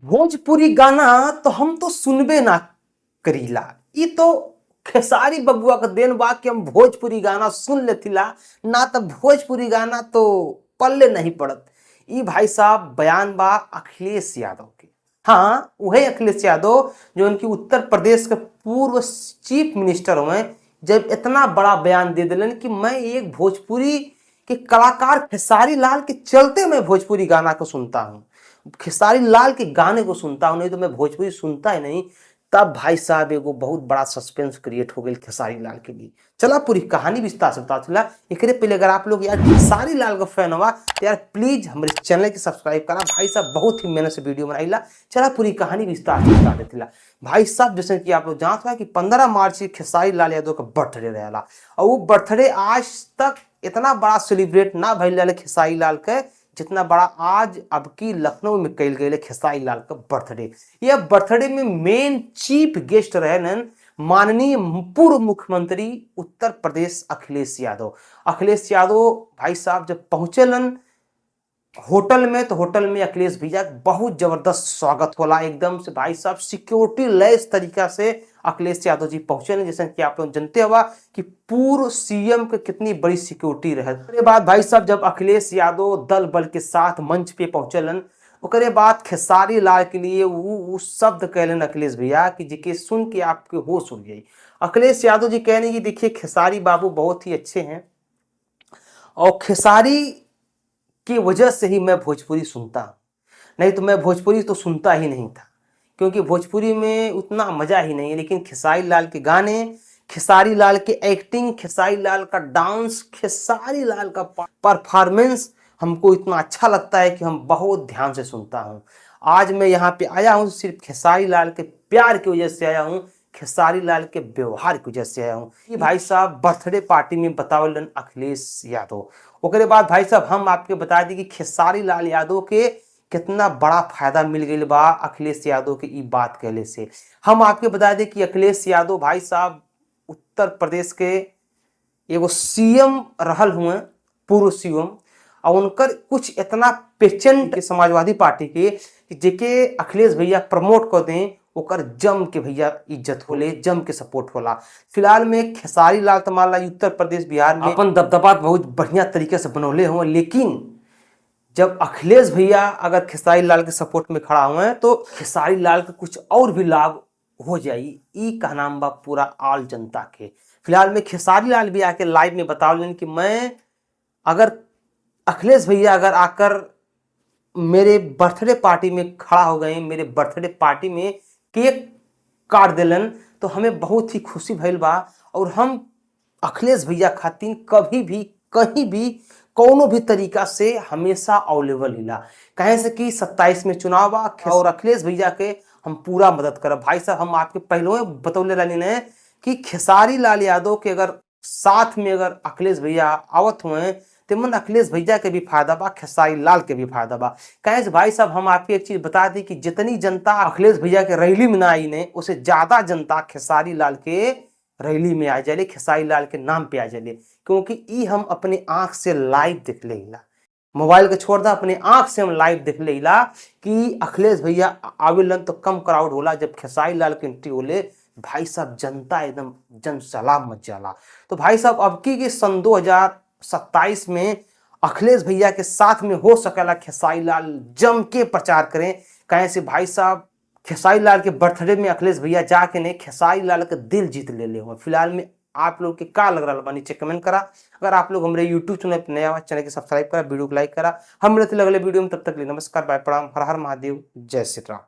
भोजपुरी गाना तो हम तो सुनबे ना करीला। ई तो खेसारी बबुआ के देन बा कि हम भोजपुरी गाना सुन लेथिला, ना तो भोजपुरी गाना तो पल्ले नहीं पड़त। ई भाई साहब बयान बा अखिलेश यादव के। हाँ, वही अखिलेश यादव जो उनकी उत्तर प्रदेश के पूर्व चीफ मिनिस्टर हुए, जब इतना बड़ा बयान दे दिलन कि मैं एक भोजपुरी के कलाकार खेसारी लाल के चलते मैं भोजपुरी गाना को सुनता हूँ, खेसारी लाल के गाने को सुनता हूँ, नहीं तो मैं भोजपुरी सुनता ही नहीं। तब भाई साहब एगो बहुत बड़ा सस्पेंस क्रिएट हो गई खेसारी लाल के लिए। चला पूरी कहानी विस्तार से बता चला। एकरे पहले अगर आप लोग यार खेसारी लाल का फैन हुआ तो यार प्लीज हमारे चैनल के सब्सक्राइब करा। भाई साहब बहुत ही मेहनत से वीडियो बनाईला। चला पूरी कहानी विस्तार से बता देता। भाई साहब जैसे कि आप लोग जानते हैं कि 15 मार्च के खेसारी लाल यादव का बर्थडे रहा और वो बर्थडे आज तक इतना बड़ा सेलिब्रेट ना भइल रहे खेसारी लाल के जितना बड़ा आज अब की लखनऊ में कल गए खेसारी लाल का बर्थडे। यह बर्थडे में मेन चीफ गेस्ट रहे माननीय पूर्व मुख्यमंत्री उत्तर प्रदेश अखिलेश यादव। अखिलेश यादव भाई साहब जब पहुंचेलन होटल में तो होटल में अखिलेश भैया बहुत जबरदस्त स्वागत होला एकदम से। भाई साहब सिक्योरिटी लैस तरीका से अखिलेश यादव जी पहुंचे, जैसे कि आप लोग जानते हुआ कि पूर्व सीएम के कितनी बड़ी सिक्योरिटी रहे। उसके बाद भाई साहब जब अखिलेश यादव दल बल के साथ मंच पे पहुंचलन, ओकरे बाद खेसारी लाल के लिए वो शब्द कहलन अखिलेश भैया कि जिके सुन के आपके होश उड़ गई। अखिलेश यादव जी कहने की देखिए खेसारी बाबू बहुत ही अच्छे हैं और खेसारी की वजह से ही मैं भोजपुरी सुनता हूँ, नहीं तो मैं भोजपुरी तो सुनता ही नहीं था, क्योंकि भोजपुरी में उतना मज़ा ही नहीं है। लेकिन खेसारी लाल के गाने, खेसारी लाल के एक्टिंग, खेसारी लाल का डांस, खेसारी लाल का परफॉर्मेंस हमको इतना अच्छा लगता है कि हम बहुत ध्यान से सुनता हूँ। आज मैं यहाँ पे आया हूँ सिर्फ खेसारी लाल के प्यार की वजह से आया हूँ, खेसारी लाल के व्यवहार की वजह से आया हूँ। ये भाई साहब बर्थडे पार्टी में बतावलन अखिलेश यादव। ओकरे बाद भाई साहब हम आपके बता दी कि खेसारी लाल यादव के कितना बड़ा फायदा मिल गई बा अखिलेश यादव के ई बात कहले से। हम आपके बता दें कि अखिलेश यादव भाई साहब उत्तर प्रदेश के एगो सीएम रहल हुए, पूर्व सीएम, और उनकर कुछ इतना पेचेंट समाजवादी पार्टी के कि जेके अखिलेश भैया प्रमोट कर दें ओकर जम के भैया इज्जत होले, जम के सपोर्ट होला। फिलहाल में खेसारी लाल तो मान ला उत्तर प्रदेश बिहार में अपन दबदबा बहुत बढ़िया तरीके से बनौले हुए, लेकिन जब अखिलेश भैया अगर खेसारी लाल के सपोर्ट में खड़ा हुए हैं तो खेसारी लाल के कुछ और भी लाभ हो जाई, ई कहनाम बा पूरा आल जनता के। फिलहाल में खेसारी लाल भी आके लाइव में बतावलन कि मैं अगर अखिलेश भैया अगर आकर मेरे बर्थडे पार्टी में खड़ा हो गए, मेरे बर्थडे पार्टी में केक काट दिलन तो हमें बहुत ही खुशी भइल बा और हम अखिलेश भैया खातिर कभी भी कहीं भी कोनो भी तरीका से हमेशा अवेलेबल हिला। कहे से कि 27 में चुनाव बा और अखिलेश भैया के हम पूरा मदद करब। भाई साहब हम आपके पहले बतौले रहनी ने कि खेसारी लाल यादव के अगर साथ में अगर अखिलेश भैया आवत हुए तो मन अखिलेश भैया के भी फायदा बा, खेसारी लाल के भी फायदा बा। कहे से भाई साहब हम आपके एक चीज बता दी कि जितनी जनता अखिलेश भैया के रैली में ना आई ने, उसे ज्यादा जनता खेसारी लाल के रैली में आ जाए, खेसारी लाल के नाम पे आ जाए, क्योंकि ई हम अपने आंख से लाइव देख लेला। मोबाइल के छोड़ दा, अपने आंख से हम लाइव देख लेला कि अखिलेश भैया आवेलन तो कम क्राउड होला, जब खेसारी लाल के एंट्री होले भाई साहब जनता एकदम जन सलाम मच जाला। तो भाई साहब अब की सन 2027 में अखिलेश भैया के साथ में हो सकेला खेसारी लाल जम के प्रचार करें। कहें से भाई साहब खेसारी लाल के बर्थडे में अखिलेश भैया जाके ने खेसारी लाल के दिल जीत ले ले हुए। फिलहाल में आप लोग के का लग रहा बा नीचे कमेंट करा। अगर आप लोग हमारे यूट्यूब चैनल पर नया चैनल के सब्सक्राइब करा, वीडियो को लाइक करा। हम मिलते अगले वीडियो में, तब तक के लिए नमस्कार, बाय, प्रणाम, हर हर महादेव, जय श्री राम।